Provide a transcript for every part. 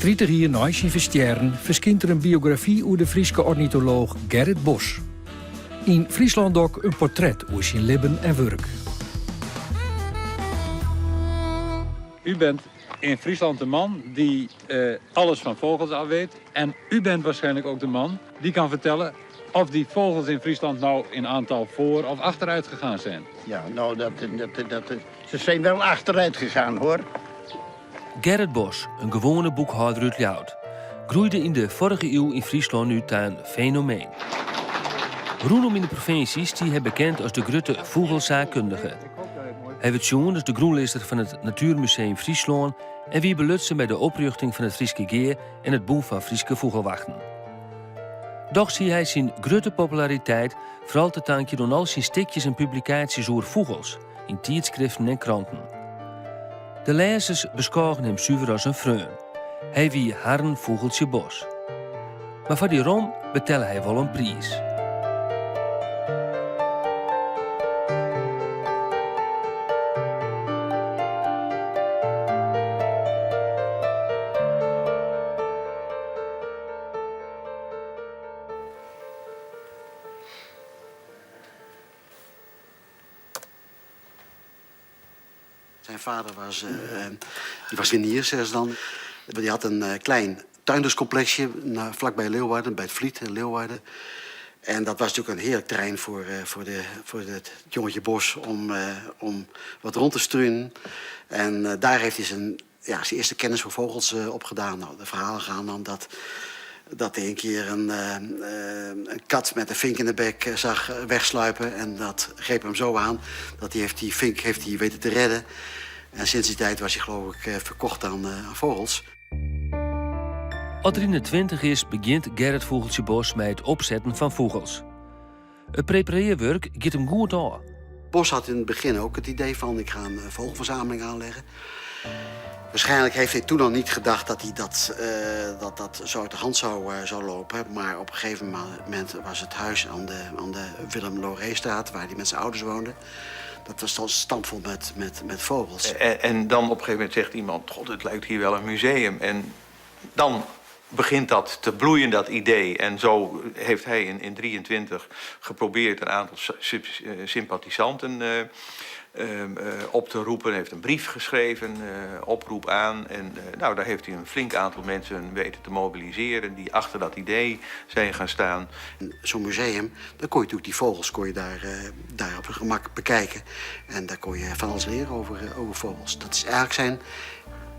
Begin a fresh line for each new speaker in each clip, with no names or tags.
30 jier nei syn ferstjerren ferskynt der in biografy oer de Fryske ornitolooch Gerrit Bos. Yn Fryslân Dok in portret oer syn libben en wurk.
U bent in Friesland de man die uh, alles van vogels af weet. En u bent waarschijnlijk ook de man die kan vertellen of die vogels in Friesland nou in aantal voor of achteruit gegaan zijn.
Ja, nou, dat, dat, dat, ze zijn wel achteruit gegaan, hoor.
Gerrit Bos, in gewoane boekhâlder út Ljouwert, groeide yn de foarige iuw yn Fryslân út ta in fenomeen. Rûnom yn de provinsje stie hy bekend as de grutte fûgelsaakkundige. Hy wurdt sjoen as de grûnlizzer fan it Natuermuseum Fryslân en wie belutsen by de oprjochting fan it Fryske Gea en it Bûn fan Fryske Fûgelwachten. Dochs hie hy syn grutte populariteit fral te tankjen oan al syn stikjes en publikaasjes oer fûgels yn tydskriften en kranten. De lêzers beskôgen him suver as in freon. Hy wie harren Fûgeltsje Bos. Mar foar dy rom betelle hy wol in priis.
Zijn vader was, uh, die was winier, zeggen ze dan. Die had een klein tuinderscomplexje vlakbij Leeuwarden, bij het Vliet in Leeuwarden. En dat was natuurlijk een heerlijk terrein voor, voor, de, voor het jongetje Bos om, om wat rond te struinen. En daar heeft hij zijn, ja, zijn eerste kennis van vogels opgedaan. Nou, de verhalen gaan dan dat, dat hij een keer een, een kat met een vink in de bek zag wegsluipen. En dat greep hem zo aan dat hij heeft die vink heeft hij weten te redden. En sinds die tijd was hij geloof ik verkocht aan, aan vogels.
As er yn de 20 is, begjint Gerrit Fûgeltsje Bos mei it opsetten fan fûgels. It preparearwurk giet him goed ôf.
Bos had in het begin ook het idee van ik ga een vogelverzameling aanleggen. Waarschijnlijk heeft hij toen al niet gedacht dat hij dat, uh, dat, dat zo uit de hand zou, uh, zou lopen. Maar op een gegeven moment was het huis aan de, aan de Willem Loréstraat, waar hij met zijn ouders woonde. Dat was al stampvol met, met, met vogels.
En, en dan op een gegeven moment zegt iemand: God, het lijkt hier wel een museum. En dan begint dat te bloeien, dat idee. En zo heeft hij in, in 23 geprobeerd een aantal sympathisanten uh, uh, op te roepen. Hij heeft een brief geschreven, oproep aan. En nou, daar heeft hij een flink aantal mensen weten te mobiliseren die achter dat idee zijn gaan staan.
Zo'n museum, daar kon je natuurlijk die vogels kon je daar, daar op hun gemak bekijken. En daar kon je van alles leren over, over vogels. Dat is eigenlijk zijn,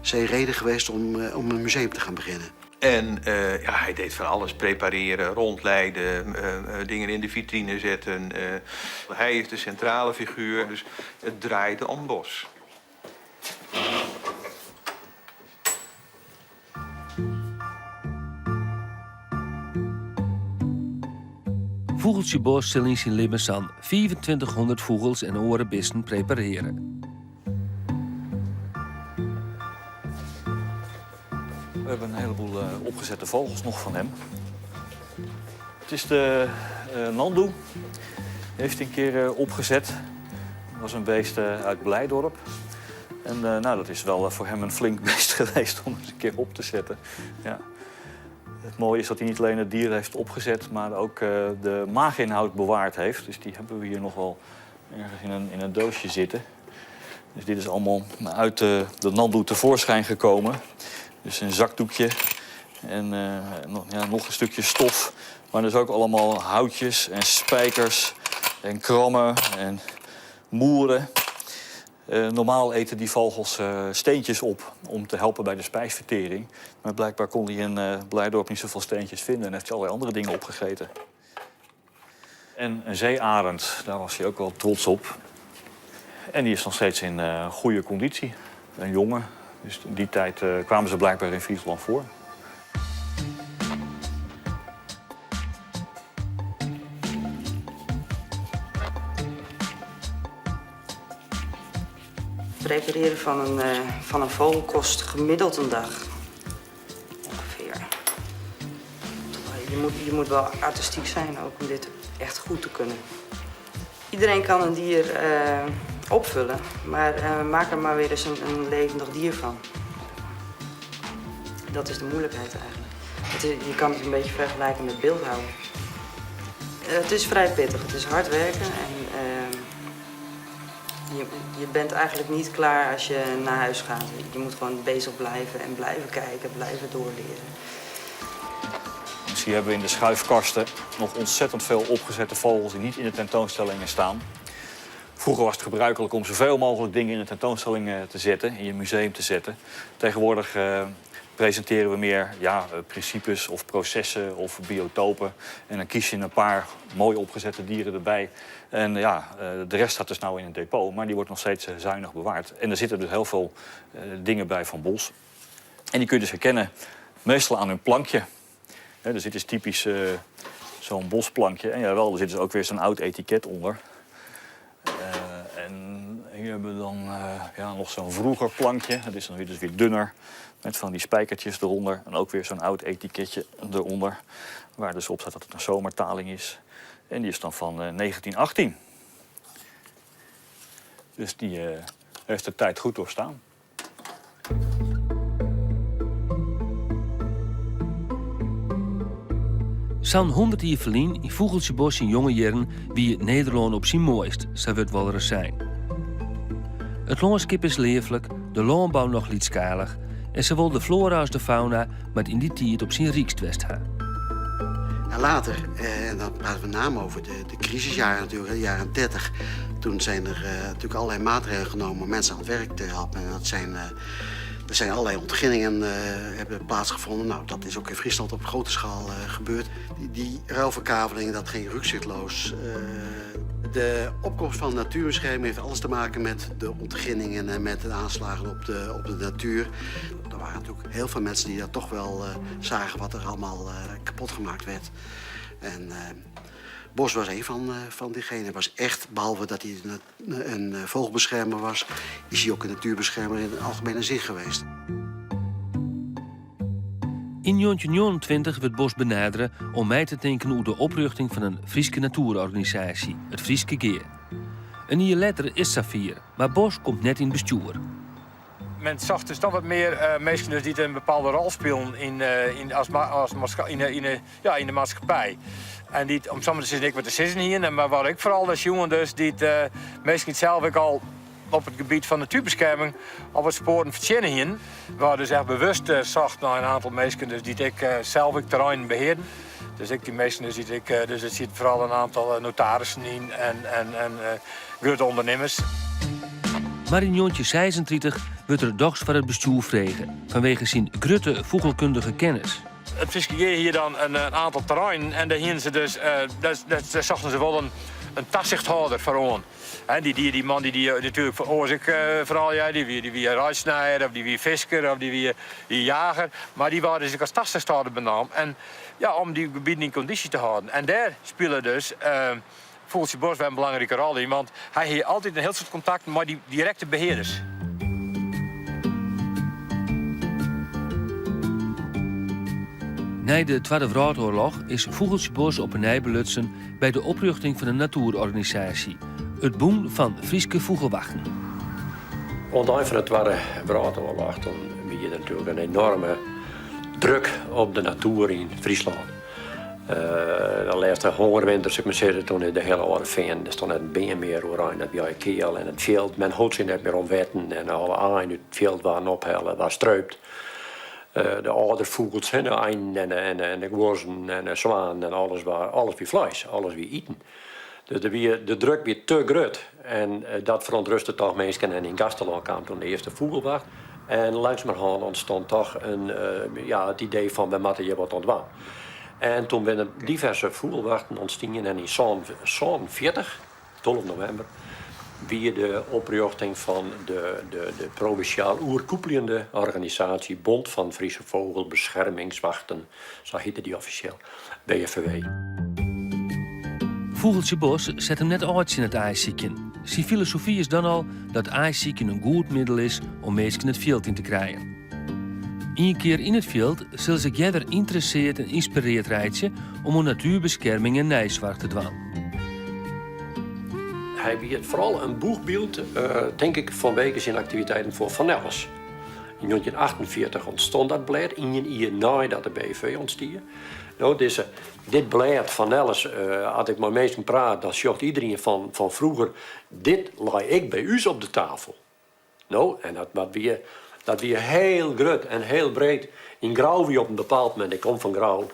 zijn reden geweest om, om een museum te gaan beginnen.
En uh, ja, hij deed van alles: prepareren, rondleiden, uh, dingen in de vitrine zetten. Hij is de centrale figuur, dus het draaide om Bos.
Fûgeltsje Bos sil yn syn libben sa'n 2500 fûgels en oare bisten preparearje.
We hebben een heleboel uh, opgezette vogels nog van hem. Het is de uh, Nandoe. Heeft hij een keer uh, opgezet. Dat was een beest uit Blijdorp. En nou, dat is wel voor hem een flink beest geweest om eens een keer op te zetten. Ja. Het mooie is dat hij niet alleen het dier heeft opgezet, maar ook de maaginhoud bewaard heeft. Dus die hebben we hier nog wel ergens in een, in een doosje zitten. Dus dit is allemaal uit de, de Nandoe tevoorschijn gekomen. Dus een zakdoekje en uh, nog, ja, nog een stukje stof. Maar dus ook allemaal houtjes en spijkers en krammen en moeren. Uh, normaal eten die vogels uh, steentjes op om te helpen bij de spijsvertering. Maar blijkbaar kon hij in uh, Blijdorp niet zoveel steentjes vinden en heeft hij allerlei andere dingen opgegeten. En een zeearend, daar was hij ook wel trots op. En die is nog steeds in uh, goede conditie. Een jongen. Dus in die tijd uh, kwamen ze blijkbaar in Friesland voor.
Het prepareren van een, uh, van een vogel kost gemiddeld een dag. Ongeveer. Je moet, je moet wel artistiek zijn ook om dit echt goed te kunnen. Iedereen kan een dier uh, opvullen, maar uh, maak er maar weer eens een, een levendig dier van. Dat is de moeilijkheid eigenlijk. Het is, je kan het een beetje vergelijken met beeldhouden. Het is vrij pittig, het is hard werken en je bent eigenlijk niet klaar als je naar huis gaat. Je moet gewoon bezig blijven en blijven kijken, blijven doorleren.
Dus hier hebben we in de schuifkasten nog ontzettend veel opgezette vogels die niet in de tentoonstellingen staan. Vroeger was het gebruikelijk om zoveel mogelijk dingen in de tentoonstelling te zetten, in je museum te zetten. Tegenwoordig presenteren we meer, ja, principes of processen of biotopen. En dan kies je een paar mooi opgezette dieren erbij. En ja, de rest staat dus nou in het depot, maar die wordt nog steeds zuinig bewaard. En er zitten dus heel veel dingen bij van Bos. En die kun je dus herkennen, meestal aan hun plankje. Hè, dus dit is typisch zo'n bosplankje. En jawel, er zit dus ook weer zo'n oud etiket onder. En hier hebben we dan ja, nog zo'n vroeger plankje. Dat is dan weer, dus weer dunner, met van die spijkertjes eronder. En ook weer zo'n oud etiketje eronder, waar dus op staat dat het een zomertaling is. En die is dan van 1918. Dus die heeft de tijd goed doorstaan.
Sa'n 100 jier ferlyn yn Fûgeltsje Bos syn jonge jierren wie Nederlân op syn moaist, sa wurdt wolris sein. It lânskip is leaflik, de lânbou noch lytsskalich en sawol de flora as de fauna moat yn dy tiid op syn rykst west ha.
En later, en dan praten we met name over de crisisjaren natuurlijk, de jaren 30. Toen zijn er natuurlijk allerlei maatregelen genomen om mensen aan het werk te helpen. En er zijn allerlei ontginningen hebben plaatsgevonden. Nou, dat is ook in Friesland op grote schaal gebeurd. Die ruilverkaveling, dat ging rücksichtslos. De opkomst van natuurbescherming heeft alles te maken met de ontginningen en met de aanslagen op de natuur. Er waren natuurlijk heel veel mensen die daar toch wel zagen wat er allemaal kapot gemaakt werd. En Bos was een van diegenen. Hij was echt, behalve dat hij een vogelbeschermer was, is hij ook een natuurbeschermer in de algemene zin geweest.
Yn 1929 wurdt Bos benadere om mei te tinken oer de oprjochting fan in Fryske natoerorganisaasje, it Fryske Gea. In jier letter is it safier, mar Bos komt net yn it bestjoer.
Men socht dus toch wat mear minsken dus dy't in bepaalde rol spilen yn, as ma-, as maatska-, yn de, yn de, ja, yn de maatskippij. En dy't, om sa mar te sizzen, ek wat te sizzen hiene, mar wat ik foaral dus sjoen dus, dy't minsken sels ek al op it gebiet fan natuerbeskerming al wat spoaren fertsjinne hiene. We hadden dus echt bewust socht nei in oantal minsken dus dy't ek sels ek terreinen behearden. Dus ek dy minsken dus dy't ek, dus der sit foaral in oantal notarissen yn en grutte ûndernimmers.
Mar yn 1936 wurdt er dochs foar it bestjoer frege, fanwege syn grutte fûgelkundige kennis.
It Fryske Gea hie dan in oantal terreinen en dêr hiene se dus, dêr sochten se wol in tasichthâlder foar oan. Hè, die man die die natuerlik foar oars ek foaral, ja, dy wie reitsnijer of dy wie fisker of dy wie die jager. Mar dy waard dus ek as tasichthâlder benaam en, ja, om dy gebieten yn kondysje te hâlden. En dêr spile dus Fûgeltsje Bos wer in belangrike rol yn, want hy hie altyd in hiel soad kontakten mei dy direkte behearders.
Nei de Twadde Wrâldoarloch is Fûgeltsje Bos op 'e nij belutsen by de oprjochting fan in natoerorganisaasje, it Bûn fan Fryske Fûgelwachten.
Oan it ein fan de Twadde Wrâldoarloch toen wie der natuerlik in enoarme druk op de natoer yn Fryslân. De lêste hongerwinter, soe ik mar sizze, toen is de hiele âlde fean, der stond net in beam mear oerein, dat wie keal en it fjild, men hold sich net mear oan wetten en alle aaien út it fjild waarden ophelle, waard streupt. De âldere fûgels, de einen en de guozzen en de swanen en alles, alles wie fleis, alles wie iten. Dus de druk wie te grut en dat ferûntrêste toch minsken. En yn Gaasterlân kaam toen de earste fûgelwacht. En langsumerhân ûntstond toch ja, it idee fan we moatte hjir wat oan dwaan. En toen binne der diverse fûgelwachten ûntstien en yn 47, 12 novimber, wie de oprjochting fan de provinsjaal oerkoepeljende organisaasje Bond van Friese Vogelbeschermingswachten, sa hjitte dy offisjeel, BFVW.
Fûgeltsje Bos set him net ôf tsjin it aaisykjen. Syn filosofy is dan al dat aaisykjen in goed middel is om minsken it fjild yn te krijen. Ien kear yn it fjild sille se earder ynteresseard en ynspireard reitsje om oan natuerbeskerming en neisoarch te dwaan.
Hy wie foaral in boechbyld, tink ik, fanwege syn aktiviteiten foar fan alles. Yn 1948 ûntstond dat blêd, ien jier neidat de BFV ûntstie. No, dizze, dit blêd fan Nelles, as ik mei minsken praat, dan sjocht iderien fan, fan froeger, dit lei ek by ús op de tafel. No, en dat, dat wie, dat wie heel grut en heel breed. Yn Grou wie op in bepaald momint, ik kom fan Grou,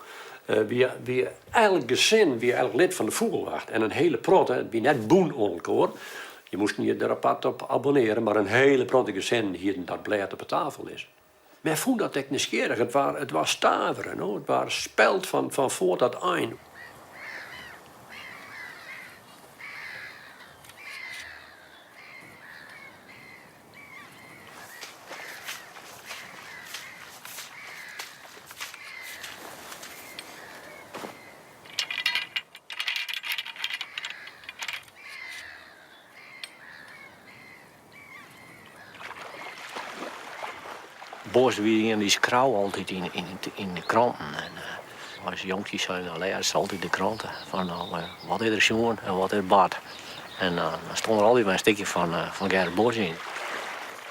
wie, wie elk gesin wie elk lid fan de fûgelwacht. En in hele protte, it wie net bûn oan elkoar, je moasten je der apart op abonnearje, mar in hele protte gesinnen hienen dat blêd op 'e tafel lizzen. Men fûn dat ek nijsgjirrich, it waard, it waard stavere, no, it waard speld fan, fan foar tot ein.
Bos wie ien dy skreau altyd yn de kranten. En as jonkje sei dan lêste altyd de krante fan wat is der sjoen en wat is bard. En dan stond der altyd wer in stikje fan, fan Gerrit Bos yn.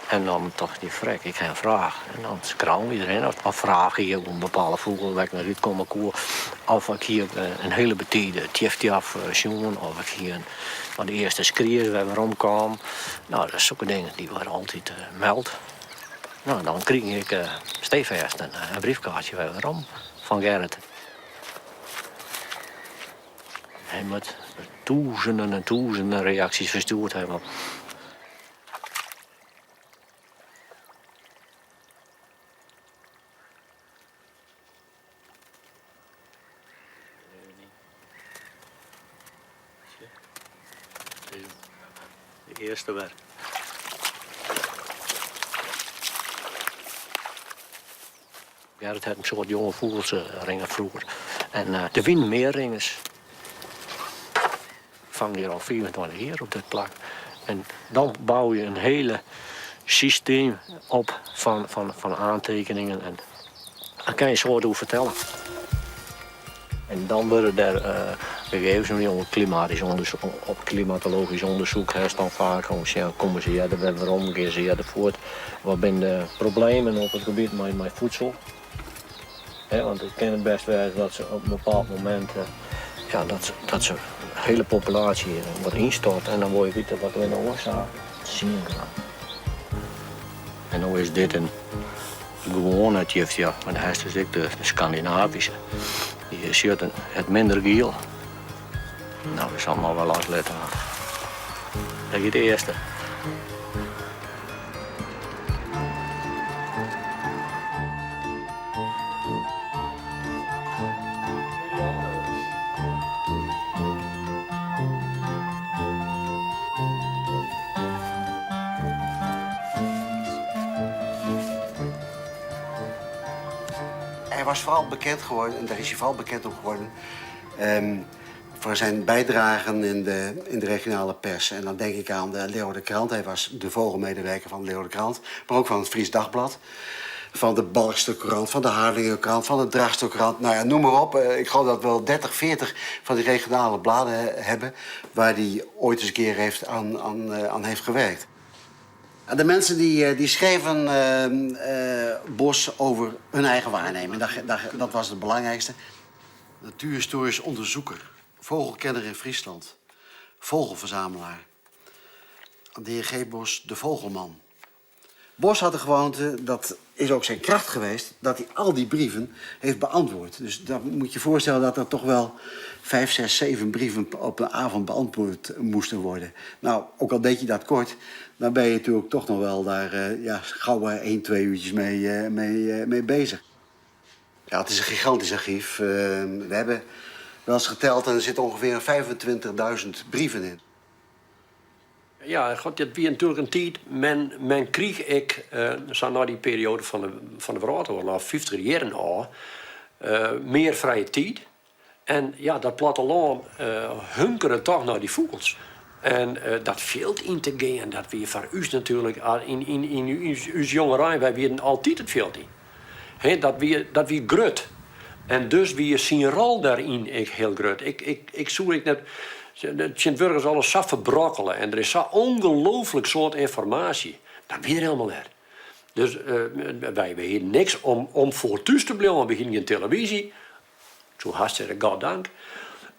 En dan tocht ik, frek, ik ha in fraach. En dan skreau ik derhin, of fraach hie oer in bepaalde fûgel wêr't ik net útkomme koe. Of ik hie in hiele betide tjiftjaf sjoen, of ik hie in, fan de earste skries wer werom kaam. No, dat sokke dingen, dy waarden altyd meld. No, dan krige ik steefêst in briefkaartsje wer werom fan Gerrit. Hy moat tûzenen en tûzenen reaksjes ferstjoerd hawwe. De earste wer. Gerrit hat in soad jonge fûgels ringe froeger. En der wienen mear ringers. Ik fang hjir al 25 jier op dit plak. En dan bou je in hiele systeem op fan oantekeningen. En dêr kin je in soad oer fertelle. En dan wurde der gegevens oer klimatysk ûndersyk, op klimatologysk ûndersyk hast dan faak om sjen komme se earder wer werom, gean se earder fuort. Wat binne de problemen op it gebiet mei voedsel? want it kin it bêst wêze dat se op in bepaald momint ja, dat, dat se hiele populaasje wat ynstoart en dan wol je witte wat binne de oarsaken. 10 gram. En no is dit in gewoane tjiftjaf, mar hast dus ek de Skandinavyske. Dy sjocht it minder giel. No, we sille mar wol loslitte. Dêr giet de earste.
Hij was vooral bekend geworden, en daar is hij vooral bekend om geworden, voor zijn bijdragen in de regionale pers. En dan denk ik aan de Leeuwarder Krant. Hij was de vogelmedewerker van de Leeuwarder Krant, maar ook van het Fries Dagblad. Van de Balkster Krant, van de Harlinger Krant, van de Drachtster Krant. Nou ja, noem maar op. Ik geloof dat we wel 30, 40 van die regionale bladen hebben... waar hij ooit eens een keer heeft aan heeft gewerkt. De mensen die schreven Bos over hun eigen waarneming. Dat was het belangrijkste. Natuurhistorisch onderzoeker, vogelkenner in Friesland, vogelverzamelaar. De heer G. Bos, de vogelman. Bos had de gewoonte, dat is ook zijn kracht geweest, dat hij al die brieven heeft beantwoord. Dus dan moet je je voorstellen dat er toch wel 5, 6, 7 brieven op een avond beantwoord moesten worden. Nou, ook al deed je dat kort, dan ben je natuurlijk toch nog wel daar ja, gauw 1, 2 uurtjes mee bezig. Ja, het is een gigantisch archief. We hebben wel eens geteld en er zitten ongeveer 25.000 brieven in.
Ja, god, dat wie natuerlik in tiid. Men kriich ek, sa nei dy perioade fan de Wrâldoarloch, 50 jierren ôf, mear frije tiid. En ja, dat plattelân hunkere toch nei dy fûgels. En dat fjild yn te gean, dat wie foar ús natuerlik, yn ús jongerein, wy wienen altyd it fjild yn. Hè, dat wie grut. En dus wie syn rol dêryn ek hiel grut. Ik soe ek net. Tsjintwurdich is alles sa ferbrokkele en der is sa ongelooflik soad ynformaasje. Dat wie der helemaal net. Dus wy hienen niks om foar thús te bliuwen. We hienen gjin televyzje. Soe hast sizze, goddank.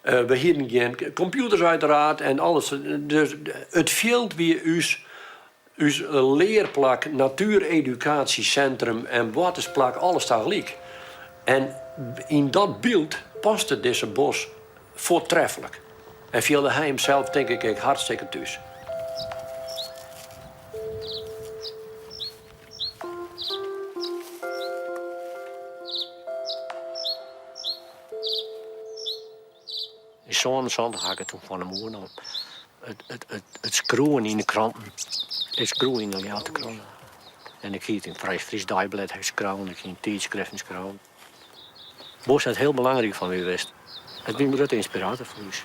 We hienen gjin kompjûters uiteraard en alles. Dus it fjild wie ús, ús learplak, natueredukaasjesintrum en boartersplak, alles tagelyk. En yn dat byld paste dizze Bos foartreflik. En fielde hy himsels tink ik ek hartstikke thús.
Yn 77 ha ik it toen fan him oernommen. It, it, it, it skriuwen yn de kranten. It skriuwen yn de Ljouwerter Krante. En ik hie it yn Frij Fries Deiblêd skreaun, ik hie yn tydskriften skreaun. Bos hat hiel belangryk foar my west. It wie in grutte ynspirator foar ús.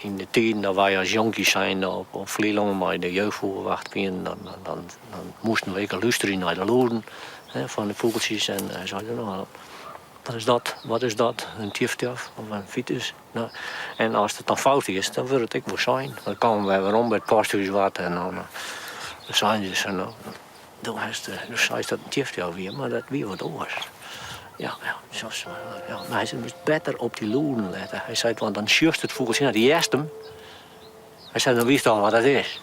Yn de tiden dat wy as jonkies zijnde op, op Flylân mei de jeugdfûgelwacht wienen, dan, dan, dan moasten we ek lústerje nei de lûden hè, fan de fûgeltsjes. En hy sei, no, wat is dat, wat is dat? In tjiftjaf of in fitus? No, en as it dan fout is, dan wurdt it ek wol sein. Dan kamen wy werom by it posthús wat en dan, dan seinen se, no, Do hast, do seist dat it in tjiftjaf wie, mar dat wie wat oars. Ja, ja, sa, ja. Mar hy sei, moatst better op dy lûden lette. Hy sei, want dan sjochst it fûgeltsje net, hearst him. Hy sei, dan witst al wat it is.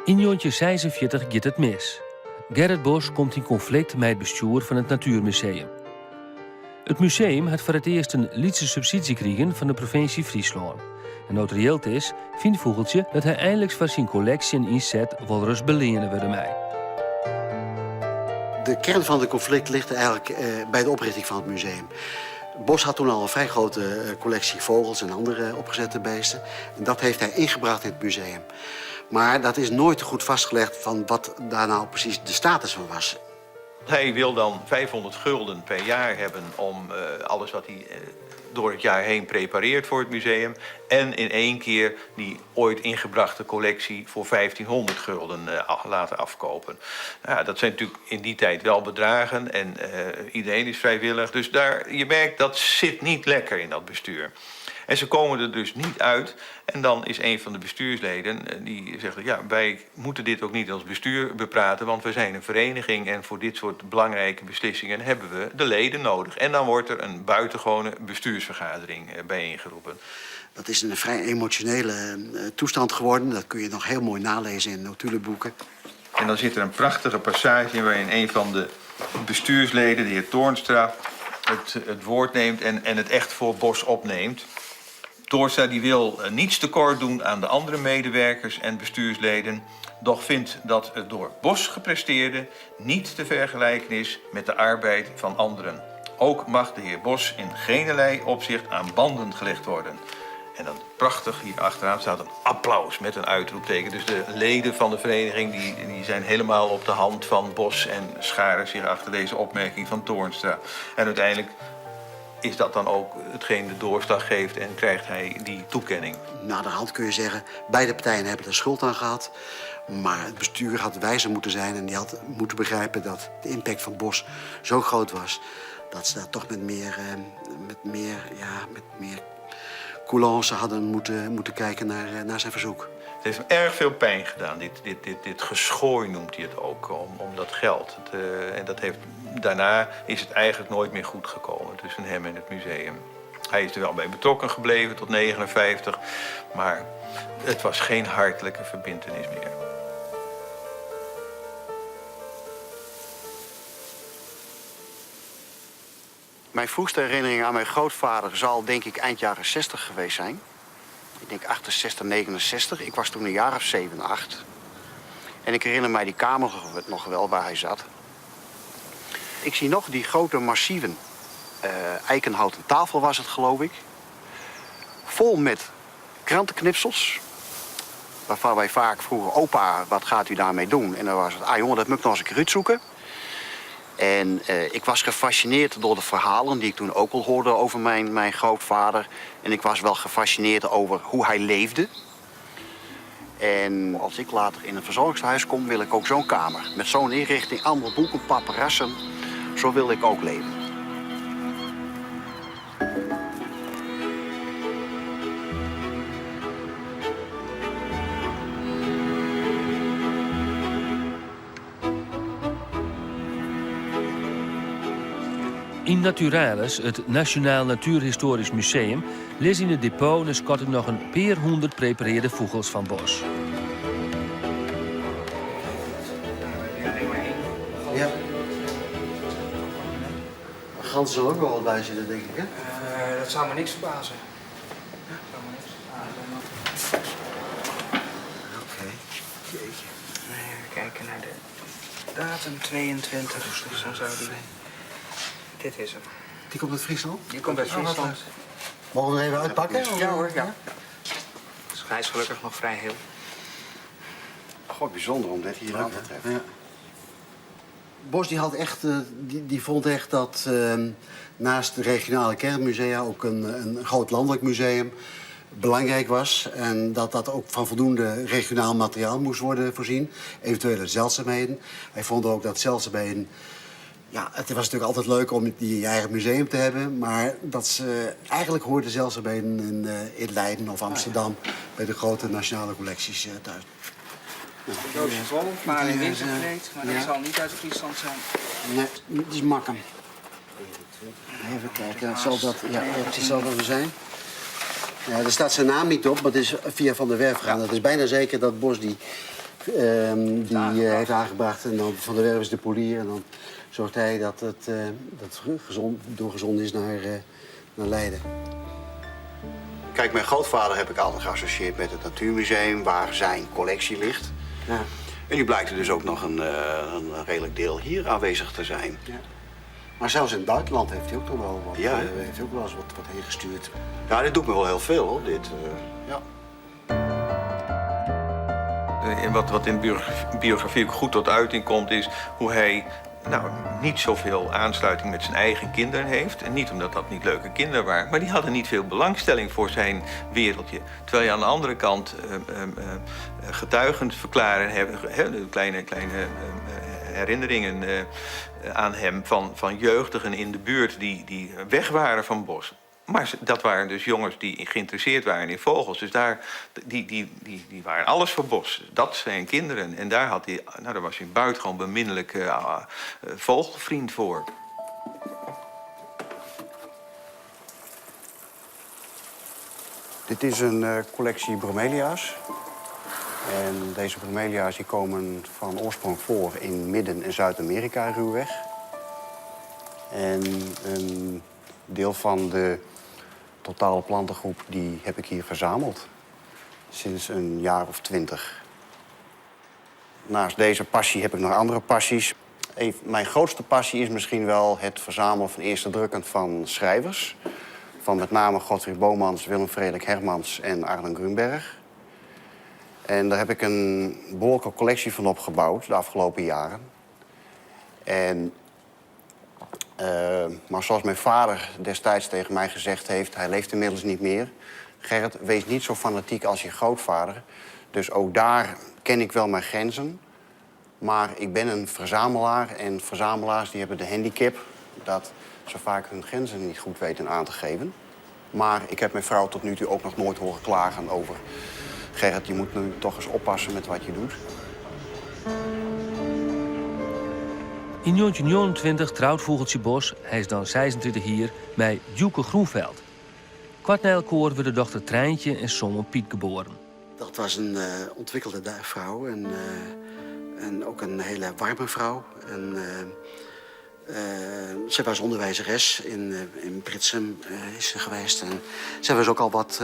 Yn 1946 giet it mis. Gerrit Bos komt yn konflikt mei it bestjoer fan it Natuermuseum. It museum hat foar it earst in lytse subsydzje krigen fan de provinsje Fryslân. En no't der jild is, fynt Fûgeltsje dat hy einliks foar syn kolleksje en ynset wolris beleane wurde mei.
De kern van het conflict ligt eigenlijk eh, bij de oprichting van het museum. Bos had toen al een vrij grote eh, collectie vogels en andere opgezette beesten. En dat heeft hij ingebracht in het museum. Maar dat is nooit goed vastgelegd van wat daar nou precies de status van was.
Hij wil dan 500 gulden per jaar hebben om eh, alles wat hij eh, door het jaar heen prepareert voor het museum. En in één keer die ooit ingebrachte collectie voor 1500 gulden uh, laten afkopen. Nou, dat zijn natuurlijk in die tijd wel bedragen en iedereen is vrijwillig. Dus daar, je merkt dat zit niet lekker in dat bestuur. En ze komen er dus niet uit. En dan is een van de bestuursleden eh, die zegt: Ja, wij moeten dit ook niet als bestuur bepraten, want we zijn een vereniging en voor dit soort belangrijke beslissingen hebben we de leden nodig. En dan wordt er een buitengewone bestuursvergadering eh, bijeengeroepen.
Dat is een vrij emotionele eh, toestand geworden. Dat kun je nog heel mooi nalezen in notulenboeken.
En dan zit er een prachtige passage in waarin een van de bestuursleden, de heer Toornstra, het, het woord neemt en, en het echt voor Bos opneemt. Toornstra die wil eh, niets tekort doen aan de andere medewerkers en bestuursleden, doch vindt dat het door Bos gepresteerde niet te vergelijken is met de arbeid van anderen. Ook mag de heer Bos in generlei opzicht aan banden gelegd worden. En dan prachtig hier achteraan staat een applaus met een uitroepteken. Dus de leden van de vereniging die, die zijn helemaal op de hand van Bos en scharen zich achter deze opmerking van Toornstra. En uiteindelijk is dat dan ook hetgeen de doorslag geeft en krijgt hij die toekenning.
Naderhand kun je zeggen, beide partijen hebben er schuld aan gehad. Maar het bestuur had wijzer moeten zijn en die had moeten begrijpen dat de impact van Bos zo groot was dat ze daar toch met meer, eh, met meer, ja, met meer coulance hadden moeten, moeten kijken naar, eh, naar zijn verzoek.
Het heeft hem erg veel pijn gedaan, dit, dit, dit, dit geschooi noemt hij het ook, om, om dat geld. Het, uh, en dat heeft, daarna is het eigenlijk nooit meer goed gekomen tussen hem en het museum. Hij is er wel bij betrokken gebleven tot 59, maar het was geen hartelijke verbintenis meer.
Mijn vroegste herinnering aan mijn grootvader zal denk ik eind jaren 60 geweest zijn. Ik denk 68, 69. Ik was toen een jaar of 7, 8. En ik herinner mij die kamer nog wel waar hij zat. Ik zie nog die grote massieve uh, eikenhouten tafel was het geloof ik. Vol met krantenknipsels. Waarvan wij vaak vroegen, opa, wat gaat u daarmee doen? En dan was het, ah jongen, dat moet ik nog eens een keer uitzoeken. En uh, ik was gefascineerd door de verhalen die ik toen ook al hoorde over mijn, mijn grootvader. En ik was wel gefascineerd over hoe hij leefde. En als ik later in een verzorgingshuis kom, wil ik ook zo'n kamer. Met zo'n inrichting, allemaal boeken, paperassen. Zo wil ik ook leven.
Yn Naturalis, it Nasjonaal Natuerhistoarysk Museum, lizze yn it depot nei skatting noch in pear hûndert preparearde fûgels fan Bos.
Ja. Gans sil ek wol wat by sitte, tink ik, hè?
Dat soe my niks ferbaze.
Oké. Jeetje.
Even kijken naar de datum 22, dus dan zou die... Dit is hem.
Die komt uit Friesland?
Die komt uit Friesland.
Mogen we hem even uitpakken?
Ja hoor, ja. Dus hij is gelukkig nog vrij heel.
God, bijzonder om dit hier aan te treffen.
Ja. Bos die had echt, die vond echt dat naast de regionale kernmusea ook een groot landelijk museum belangrijk was. En dat dat ook van voldoende regionaal materiaal moest worden voorzien. Eventuele zeldzaamheden. Hij vond ook dat zeldzaamheden... Ja, het was natuurlijk altijd leuk om die in je eigen museum te hebben. Maar dat ze, eigenlijk hoorden zeldzaamheden in Leiden of Amsterdam... bij de grote nationale collecties thuis.
Doosje vol, maar in winterkleed. Maar dat zal niet uit Friesland zijn.
Nee, het is Makkum. Even kijken, dat zal dat, ja, dat zal dat wel zijn. Ja, er staat zijn naam niet op, maar het is via Van der Werf gegaan. Dat is bijna zeker dat Bos die heeft aangebracht. En dan Van der Werf is de polier. En dan zorgt hij dat het doorgezonden is naar Leiden.
Kijk, mijn grootvader heb ik altijd geassocieerd met het Natuurmuseum, waar zijn collectie ligt. En nu blijkt er dus ook nog een redelijk deel hier aanwezig te zijn.
Ja. Maar zelfs in het buitenland heeft hij ook nog wel wat,
Ja, hè?
heeft hij ook wel eens wat heen gestuurd.
Ja, dit doet me wel heel veel, hoor. Dit ja.
En wat in de biografie ook goed tot uiting komt, is hoe hij niet zoveel aansluiting met zijn eigen kinderen heeft. En niet omdat dat niet leuke kinderen waren, maar die hadden niet veel belangstelling voor zijn wereldje. Terwijl je aan de andere kant getuigen verklaren hebben, hè, de kleine herinneringen aan hem van jeugdigen in de buurt die weg waren van Bos. Maar dat waren dus jongens die geïnteresseerd waren in vogels. Dus die waren alles voor Bos. Dat zijn kinderen. En daar had hij, nou, daar was hij een buitengewoon beminnelijke vogelvriend voor.
Dit is een collectie bromelia's. En deze bromelia's die komen van oorsprong voor in Midden- en Zuid-Amerika ruwweg. En een deel van de totale plantengroep die heb ik hier verzameld. Sinds een jaar of 20. Naast deze passie heb ik nog andere passies. Mijn grootste passie is misschien wel het verzamelen van eerste drukken van schrijvers. Van met name Godfried Bomans, Willem Frederik Hermans en Arnon Grunberg. En daar heb ik een behoorlijke collectie van opgebouwd de afgelopen jaren. Maar zoals mijn vader destijds tegen mij gezegd heeft, hij leeft inmiddels niet meer. Gerrit, wees niet zo fanatiek als je grootvader. Dus ook daar ken ik wel mijn grenzen. Maar ik ben een verzamelaar en verzamelaars die hebben de handicap dat ze vaak hun grenzen niet goed weten aan te geven. Maar ik heb mijn vrouw tot nu toe ook nog nooit horen klagen over... Gerrit, je moet nu toch eens oppassen met wat je doet.
In 1929 trouwt Vogeltje Bos, hij is dan 26 hier, bij Djoeke Groenveld. Kwart na elkoar worden de dochter Trijntje en zoon Piet geboren.
Dat was een ontwikkelde vrouw en ook een hele warme vrouw. En zij was onderwijzeres in Britsum is ze geweest. En zij was ook al wat,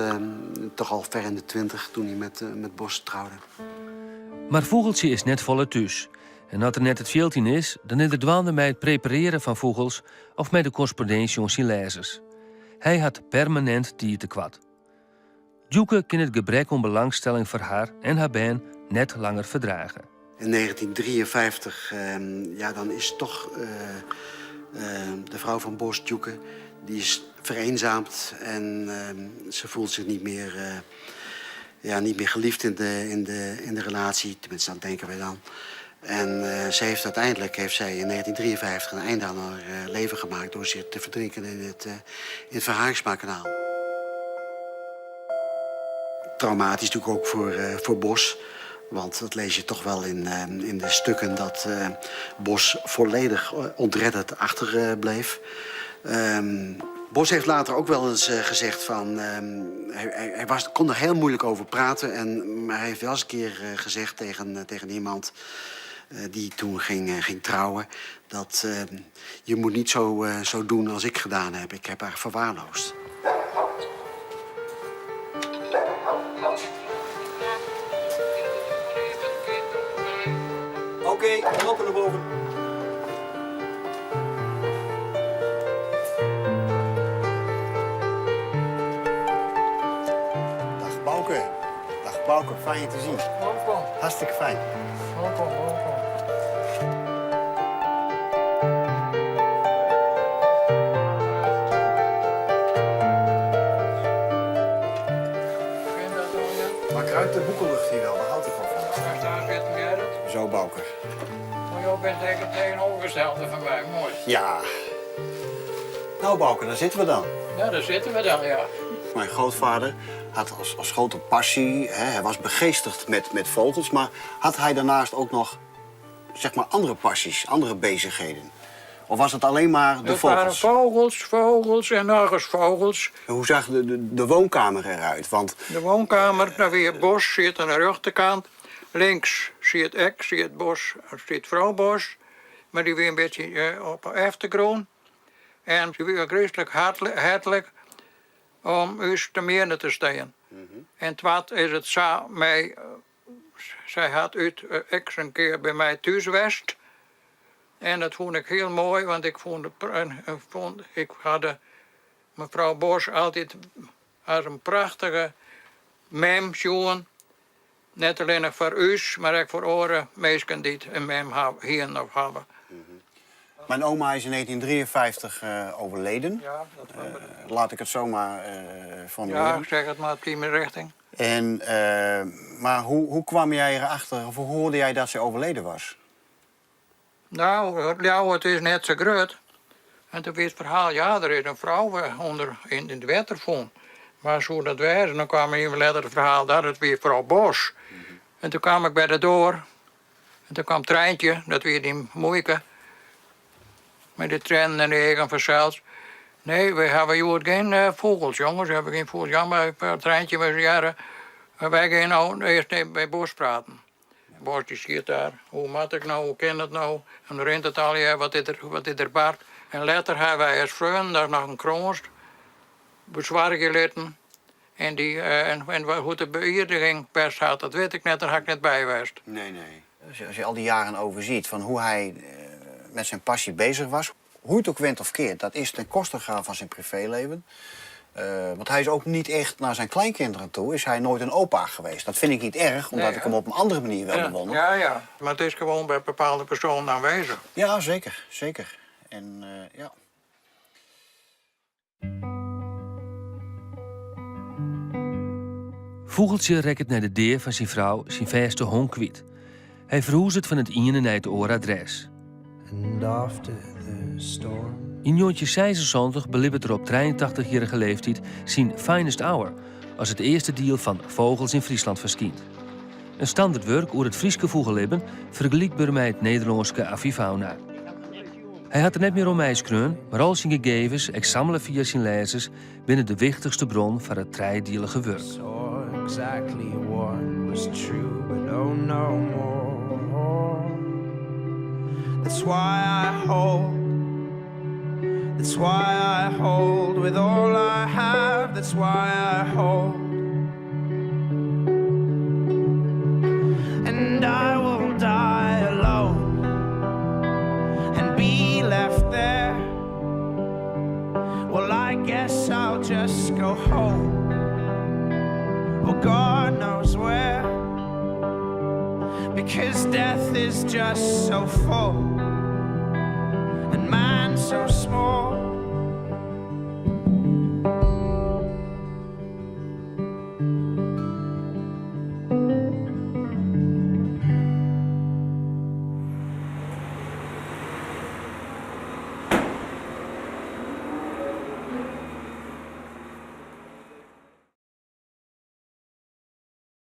toch al ver in de 20 toen hij met Bos trouwde.
Maar Vogeltje is net volle thuis. En als er net het 14 is, dan is er dwaande bij het prepareren van vogels of met de correspondentie om zijn lezers. Hij had permanent die te kwad. Djoeke kan het gebrek om belangstelling voor haar en haar band net langer verdragen.
In 1953, ja, dan is toch de vrouw van Bos, Djoeke, die is vereenzaamd en ze voelt zich niet meer geliefd in de relatie. Tenminste, dat denken wij dan. En uiteindelijk heeft zij in 1953 een einde aan haar leven gemaakt door zich te verdrinken in het Van Harinxmakanaal. Traumatisch natuurlijk ook voor Bos. Want dat lees je toch wel in de stukken dat Bos volledig ontredderd achterbleef. Ehm, Bos heeft later ook wel eens eh, gezegd van... Ehm, hij, hij, was, kon er heel moeilijk over praten. En, maar hij heeft wel eens een keer eh, gezegd tegen, eh, tegen iemand... die toen ging, ging trouwen... dat ehm, je moet niet zo, zo doen als ik gedaan heb. Ik heb haar verwaarloosd.
Oké, okay, lopen naar boven. Dag Bouke. Dag Bouke, fijn je te zien.
Welkom.
Hartstikke fijn.
Welkom, welkom.
Maar ik ruik de boekenlucht hier wel, daar houd ik wel van.
Daar daar zitten, Gerrit.
Zo, Bouke.
Maar jij bent eigenlijk het tegenovergestelde van mij, mooi.
Ja. Nou, Bouke, daar zitten we dan.
Ja, daar zitten we dan, ja.
Mijn grootvader had als, als grote passie, hè, hij was begeestigd met, met vogels, maar had hij daarnaast ook nog zeg maar, andere passies, andere bezigheden? Of was het alleen maar de
Het waren
vogels?
vogels, vogels en nog eens vogels.
Hoe zag de, de, de woonkamer eruit? Want
De woonkamer, daar weer het bos zit aan de rechterkant. Links zit ik, zit het bos, zit vrouw Bos. Maar die weer een beetje op de achtergrond. En ze weer christelijk hartelijk om ons te meer te staan. En twat is het zo mij, zij had uit ik een keer bij mij thuis geweest. En dat vond ik heel mooi, want ik vond, het en vond ik had de, mevrouw Bos altijd als een prachtige mem sjoen. Net alleen voor u, maar ook voor andere mensen die een mem hier of hebben.
mijn oma is in 1953 overleden.
Ja, dat
Laat ik het zomaar formuleren.
Ja, zeg het maar op die richting.
En, maar hoe, hoe kwam jij erachter, of hoe hoorde jij dat ze overleden was?
Nou, ja, het is net zo groot. En toen werd het verhaal, ja, er is een vrouw onder in, in het water. Maar zo dat was, en dan kwam even later het verhaal dat het weer vrouw Bos. En toen kwam ik bij de deur. En toen kwam het treintje, dat weer die moeike. Met de trein en de eigen vanzelfs. Nee, we hebben hier geen vogels, jongens. We hebben geen vogels. Ja, maar het treintje was jaren. Wij gaan nou eerst even bij Bos praten. Bos die zit daar. Hoe moet ik nou? Hoe ken het nou? En dan rent het al, ja, wat is er, wat is er baard? En later hebben wij als vrienden daar nog een kroonst bezwaar laten. En, die, en hoe de beëdiging best had, dat weet ik net, daar had ik net bij geweest.
Nee, nee. Als je al die jaren overziet van hoe hij met zijn passie bezig was, hoe het ook went of keert, dat is ten koste gegaan van zijn privéleven. Want hij is ook niet echt naar zijn kleinkinderen toe, is hij nooit een opa geweest. Dat vind ik niet erg, omdat
Nee,
ik hem op een andere manier wel
ja,
bewonder.
Ja, ja. Maar het is gewoon bij bepaalde personen aanwezig.
Ja, zeker, zeker. En ja.
Vogeltje rekt naar de deer van zijn vrouw zijn vaste hond kwijt. Hij verhoest het van het ene naar het ooradres.
And after the storm.
In 1976 belibbert er op 83-jarige leeftijd zijn Finest Hour als het eerste deel van Vogels in Friesland verschijnt. Een standaardwerk over het Frieske vogelleven vergelijkbaar met het Nederlandse avifauna. Hij had er net meer om mij skreun, maar al zijn gegevens, examelen via zijn lezers, binnen de wichtigste bron van het driedielige werk.
Saw exactly what was true, but oh no more. That's why I hold. That's why I hold with all I have. That's why I hold. And I will die alone and be left there. Well, I guess I'll just go home. Well, God knows where. Because death is just so full, and man so small.